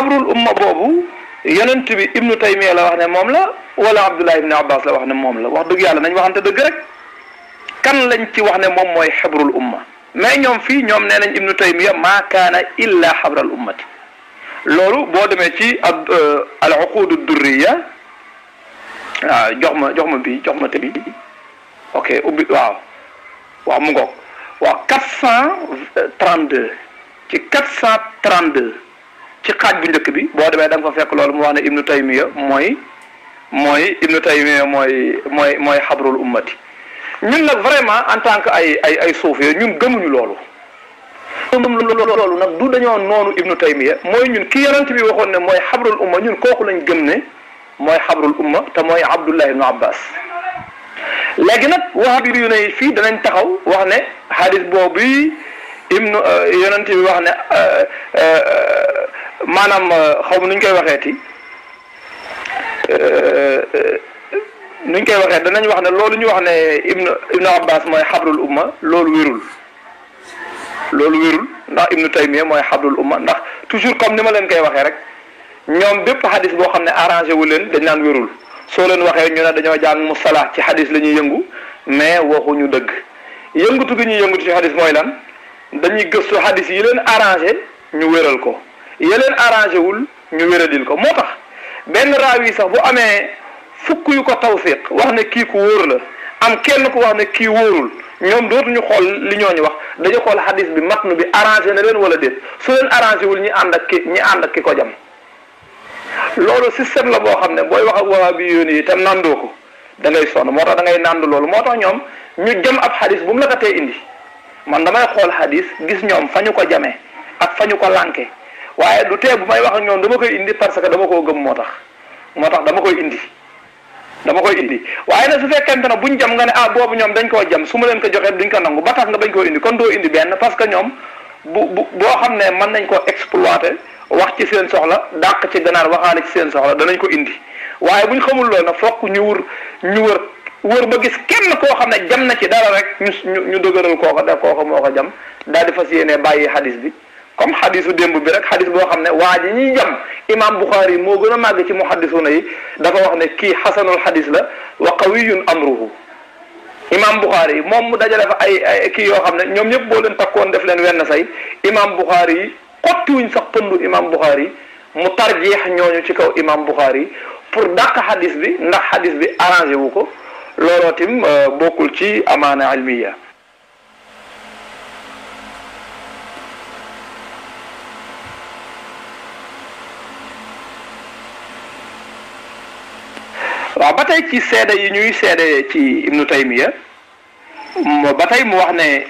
xabrul umma boobu yonent bi ibnu taymiya la wax ne moom la wala abdullah ibn abbas la wax ne moom la wax dëgg yàlla nañ waxante dëgg rek kan lañ ci wax ne moom mooy xabrul umma mais ñoom fii ñoom nee nañ ibnu taymiya maa kaana illa xabral ummati loolu boo demee ci al uqud durriya waaw jox ma te bi ok ubbi waaw mu ngoog waaw 432 ci 432 ci xaaj bu njëkk bi boo demee da nga fa fekk loolu mu wax ne ibnu taymiya mooy xabrul ummati ñun nag vraiment en tant que ay suufee ñun gëmuñu loolu nag du dañoo noonu ibnu taymiya mooy ñun ki yonent bi waxoon ne mooy xabrul umma ñun kooku lañ gëm ne mooy xabrul umma te mooy abdullah ibnu abbas léegi nag wahabi yu ne fii danañ taxaw wax ne hadis boobu ibnu yonent bi wax ne maanaam xaw ma nuñ koy waxeeti nuñ koy waxee danañ wax ne loolu ñu wax ne ibnu abbas mooy xabrul umma loolu wérul ndax ibnu taymiya mooy xabrul umma ndax toujours comme ni ma leen koy waxee rek ñoom bépp xadis boo xam ne arrangé wu leen dañ naan wérul soo leen waxee ñu ne dañoo jàng mustalah ci xadis la ñuy yëngu mais waxuñu dëgg yëngutu gi ñuy yëngutu ci xadis mooy lan dañuy gëstu xadis yi leen arrangé ñu wéral ko yi leen arrangé wul ñu wéradil ko moo tax benn raawi sax bu amee fukk yu ko tawfiq wax ne kii ku wóor la am kenn ku wax ne kii wóorul ñoom dootuñu xool li ñooñu wax dañu xool xadis bi matnu bi arrangé na leen wala déet su leen arrangé wul ñi ànd ak ki ko jam loolu système la boo xam ne booy wax ak wahabi yoon yi te nandoo ko da ngay sonn moo tax da ngay nandu loolu moo tax ñoom ñu jam ab xadis bu mu la ko tee indi man damay xool xadis gis ñoom fa ñu ko jamee ak fa ñu ko lànke waaye du tee bu may wax ak ñoom dama koy indi parce que dama koo gëm moo tax dama koy indi waaye nag su fekkente ne buñ jam nga ne boobu ñoom dañ koo jam su ma leen ko joxee duñ ko nangu ba tax nga bañ koo indi kon doo indi benn parce que ñoom boo xam ne mën nañ koo exploiter wax ci seen soxla dàq ci ganaar waxaale ci seen soxla danañ ko indi waaye buñ xamul loolu nag fokk ñu wër ba gis kenn koo xam ne jam na ci dara rek ñu dëgëral kooka def kooka moo ko jam daal di fas yéene bàyyi xadis bi comme xadisu démb bi rek xadis boo xam ne waa ji ñuy jam imam Bukhari moo gën a màgg ci muhaddisuna yi dafa wax ne kii xasanul xadis la wa qawiyun amruhu imam Bukhari moom mu dajale fa ay kii yoo xam ne ñoom ñëpp boo leen takkoon def leen wenn say imam Bukhari yi xottiwuñ sax pëndu imam Bukhari mu tarjeex ñooñu ci kaw imam Bukhari pour dàq xadis bi ndax xadis bi arrangé wu ko looloo tim bokkul ci amaana ilmiya waaw ba tey ci seede yi ñuy seede ci ibnu taymiya ba tey mu wax ne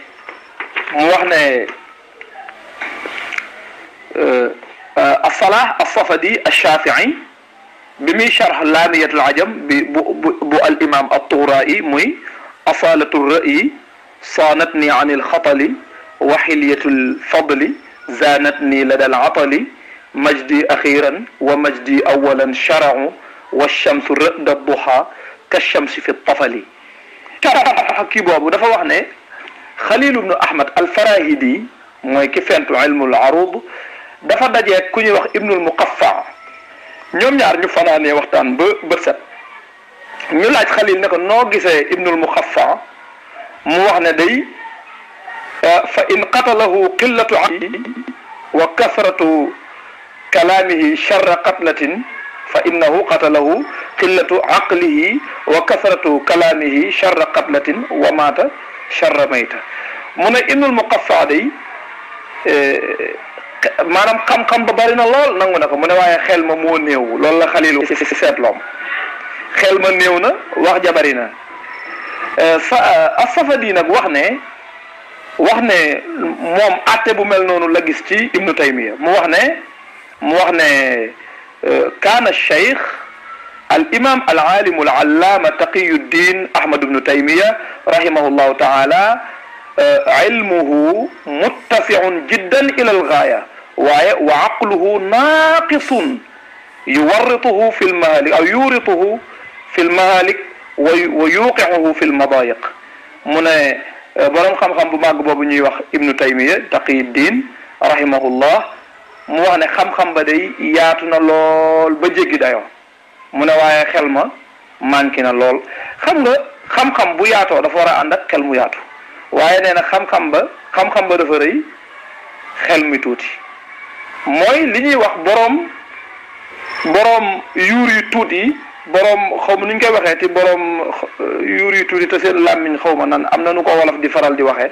الصلاح الصفدي الشافعي بمي شرح لامية العجم بو الإمام الطورائي مي أصالة الرأي صانتني عن الخطل وحلية الفضل زانتني لدى العطل مجدي أخيرا ومجدي أولا شرع والشمس رأد الضحى كالشمس في الطفل kii boobu dafa wax ne Xalil ibnu Ahmad al-Farahidi mooy ki fentu ilmul arud dafa dajee ku ñuy wax ibnul muqaffa ñoom ñaar ñu fanaanee waxtaan ba bët set ñu laaj Xalil ne ko noo gisee ibnul muqaffa mu wax ne day fa in qatalahu qillatu aqlihi wa kasratu kalaamihi sharra qatlatin fa innahu qatalahu qillatu aqlihi wa kasratu kalaamihi sharra qatlatin wa maata sharra mayta mu ne ibnul muqaffa day maanaam xam-xam ba bari na lool nangu na ko mu ne waaye xel ma moo néew loolu la Xalilu si seetloom xel ma néew na wax ja bari na as-Safadi nag wax ne moom àtte bu mel noonu la gis ci ibnu Taymiya mu wax ne kaana cheikh al imam al alim al allama Taqiyuddin Ahmad ibnu Taymiya rahimahullahu taala ilmuhu muttafiun jiddan ila al gaaya waaye wa aqluhu naaqisun yuwarrituhu fi lmahalik aw yurituhu fi lmahalik wa yuqicuhu fi lmadayiq mu ne borom xam-xam bu màgg boobu ñuy wax ibnu Taymiya Taqiyuddin rahimahullah mu wax ne xam-xam ba day yaatu na lool ba jéggi dayoo mu ne waaye xel ma manqué na lool. xam nga xam-xam bu yaatoo dafa war a ànd ak xel mu yaatu waaye nee na xam-xam ba dafa rëy xel mi tuuti mooy li ñuy wax boroom yuur yu tuuti boroom xaw ma nu ñu koy waxee ti boroom yuur yu tuuti te seen làmmiñ xaw ma nan am na nu ko wolof di faral di waxee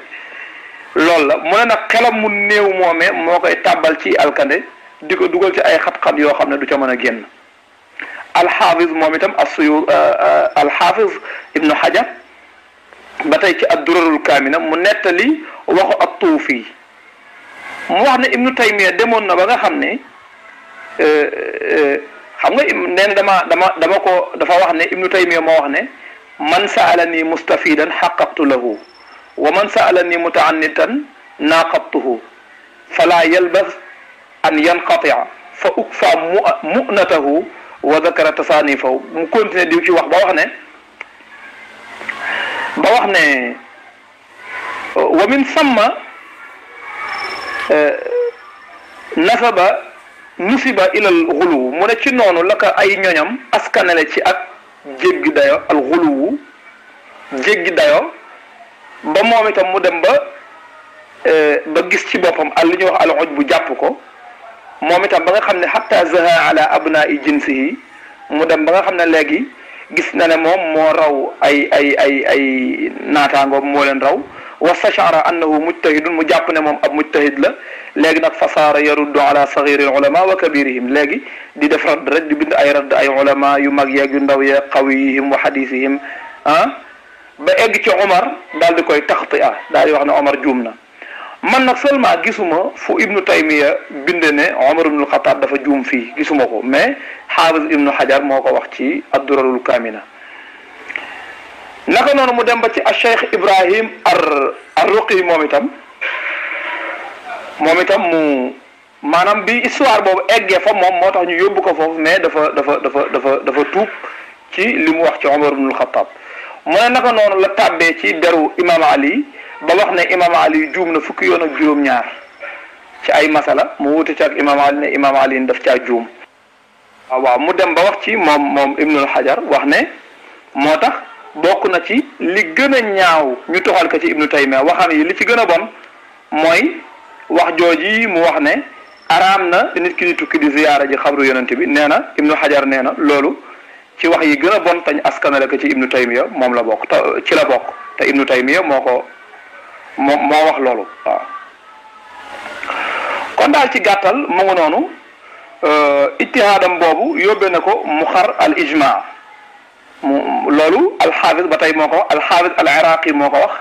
loolu la mu ne nag xelam mu néew moomee moo koy tàbbal ci alkande di ko dugal ci ay xat-xat yoo xam ne du ca mën a génn. alxaafis moom itam alxaafis ibnu Hajar ba tey ci ad-Durarul Kaamina mu nettali waxu at-Tuufi mu wax ne Ibnu Taymiya demoon na ba nga xam ne xam nga nee na dafa wax ne Ibnu Taymiya moo wax ne man saalani mustafidan xaqaqtu lahu wa man saalani mutaannitan naaqabtuhu fala yalbas an yanqatia fa ukfa mu'natahu wa dakara tasaanifahu mu continué di ci wax ba wax ne wa min samma nusiba ilal xuluwu mu ne ci noonu la ko ay ñoñam askanale ci ak jéggi dayo al xuluwu jéggi dayo ba moom itam mu dem ba gis ci boppam li ñuy wax al oj bu jàpp ko moom itam ba nga xam ne xatta zaha ala abnaa'i jinsihi mu dem ba nga xam ne léegi gis na ne moom moo raw ay naataangoom moo leen raw wastashara annahu mujtahidun mu jàpp ne moom ab mujtahid la léegi nag fasaara yaruddu ala saghiril ulama wa kabirihim léegi di def radd rek di bind ay radd ay ulama yu mag yeeg yu ndaw yeeg qawiyihim wa hadisihim ba egg ci Omar daal di koy taxtia daal di wax ne Omar juum na man nag seulement gisuma fu Ibnu Taymiya binde ne Omar ibnul Xataab dafa juum fii gisuma ko mais xaafis Ibnu Hajar moo ko wax ci ad-Durarul Kaamina naka noonu mu dem ba ci Cheikh Ibrahim ar-Ruqi moom itam mu maanaam bi histoire boobu eggee fa moom moo tax ñu yóbbu ko foofu mais dafa tuub ci li mu wax ci Omar ibnul Xataab mu ne naka noonu la tàbbee ci deru Imam Ali ba wax ne Imam Ali juum na fukki yoon ak juróom-ñaar ci ay masala mu wuute ci ak Imam Ali ne Imam Ali daf caa juum waaw mu dem ba wax ci moom Ibnul Hajar wax ne moo tax bokk na ci li gën a ñaaw ñu toxal ko ci Ibnu Taymiya waxam yi li ci gën a bon mooy wax jooji mu wax ne araam na nit ki di tukki di ziyaara ji xabru yonent bi nee na Ibnu Hajar nee na loolu ci wax yi gën a bon tañ askanale ko ci Ibnu Taymiya moom la bokk te ci la bokk te Ibnu Taymiya moo wax loolu waaw kon daal ci gàttal mu ngi noonu ijtihaadam boobu yóbbee na ko mu xar al ijma loolu alxaafis ba tey moo ko wax alxaafis al iraqi moo ko wax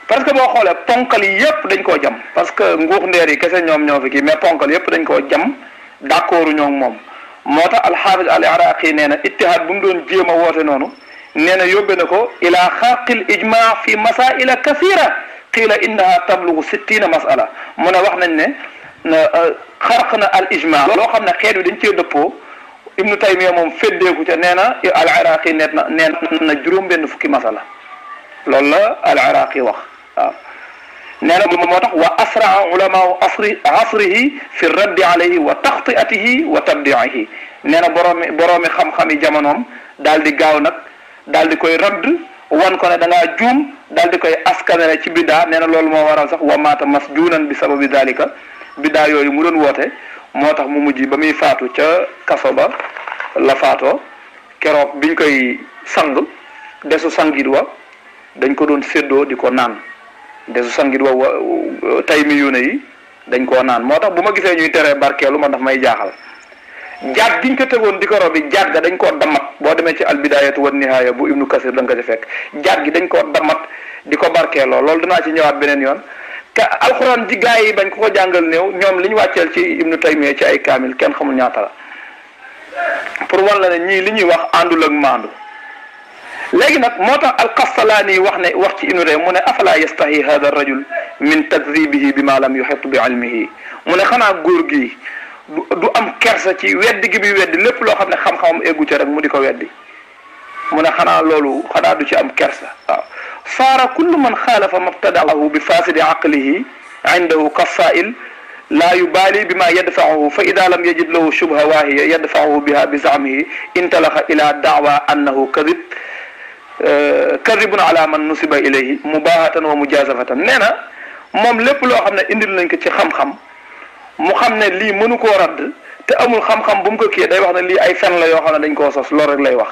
parce que boo xoolee ponkal yi yëpp dañ koo jam parce que nguux ndeer yi kese ñoom ñoo fi kii mais ponkal yëpp dañ koo jam d'accord ñoo moom moo tax alxaafis al iraqi nee na ijtihaad bu mu doon jéem a woote noonu nee na yóbbee na ko ila xarqil ijma fi masaila kathira qiila innaha tablugu 60 masala mu ne wax nañ ne xarq na al ijma loo xam ne xeet wi dañ cee dëppoo Ibnu Taymiya moom feddeeku ca nee na al iraqi nee na juróom-benn fukki masala loolu la al iraqi wax waaw nee na moo tax wa asraa ulamau asrihi fi raddi alayhi wa taxtiatihi wa tabdiihi nee na boroomi xam-xami jamonoom daal di gaaw nag daal di koy radd wan ko ne da ngaa juum daal di koy askanale ci biddaa nee na loolu moo waral sax wa maata masjuunan bi sababi dalika biddaa yooyu mu doon woote moo tax mu mujj ba muy faatu ca kaso ba la faatoo keroog biñ koy sang desu sangit wa dañ ko doon séddoo di ko naan desu sangit wa tay mi yuune yi dañ koo naan moo tax bu ma gisee ñuy teree barkeelu man daf may jaaxal jaat giñ ko tegoon di ko robi jaat ga dañ koo damat boo demee ci albidayatu wan nihaaya bu ibnu kasir da nga ko ci fekk jaat gi dañ koo damat di ko barkeeloo loolu dinaa ci ñëwaat beneen yoon ka alxuraan ji gaa yi bañ ko jàngal néew ñoom li ñu wàcceel ci Ibnu Taymiya ci ay kaamil kenn xamul ñaata la pour wan la ne ñii li ñuy wax àndul ak maandu léegi nag moo tax alqastalaani wax ci Ibnu Taymiya mu ne afala yastahi hada rajul min takdibihi bi ma lam yuhit bi ilmihi mu ne xanaa góor gi du am kersa ci weddi gi bi weddi lépp loo xam ne xam-xamam eggu ca rek mu di ko weddi mu ne xanaa loolu xanaa du ci am kersa waaw saara kullu man xaalafa mabtadaahu bi faasidi aqlihi indahu kasail laa yubaali bi ma yadfa'uhu fa ida lam yajid lahu shubha waahiya yadfa'uhu biha bi za'mihi intalaxa ila da'wa annahu kadibun ala man nusiba ilayhi mubahatan wa mujazafatan nee na moom lépp loo xam ne indil nañ ko ci xam-xam mu xam ne lii mënu koo radd te amul xam-xam bu mu ko kii day wax ne lii ay fen la yoo xam ne dañ koo sos loolu rek lay wax.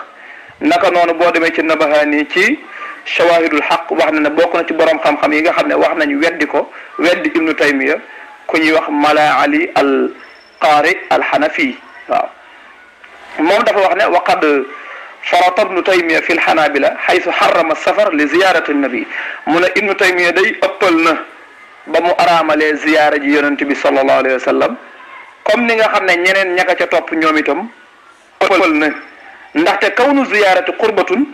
naka noonu boo demee ci Nabahaani ci shawahidul xaq wax na ne bokk na ci borom xam-xam yi nga xam ne wax nañu weddi ko weddi ibnu taymiya ku ñuy wax mala ali al qaari al xanafi waaw moom dafa wax ne waqad farata ibnu taymiya fi lxanabila xaytu xarama safar li ziyarati nabi mu ne ibnu taymiya day ëppal na ba mu araamalee ziyaara ji yonent bi sallallahu alayhi wa sallam comme ni nga xam ne ñeneen ñaka ca topp ñoom itam ëppal na ndaxte kawnu ziyaarati qurbatun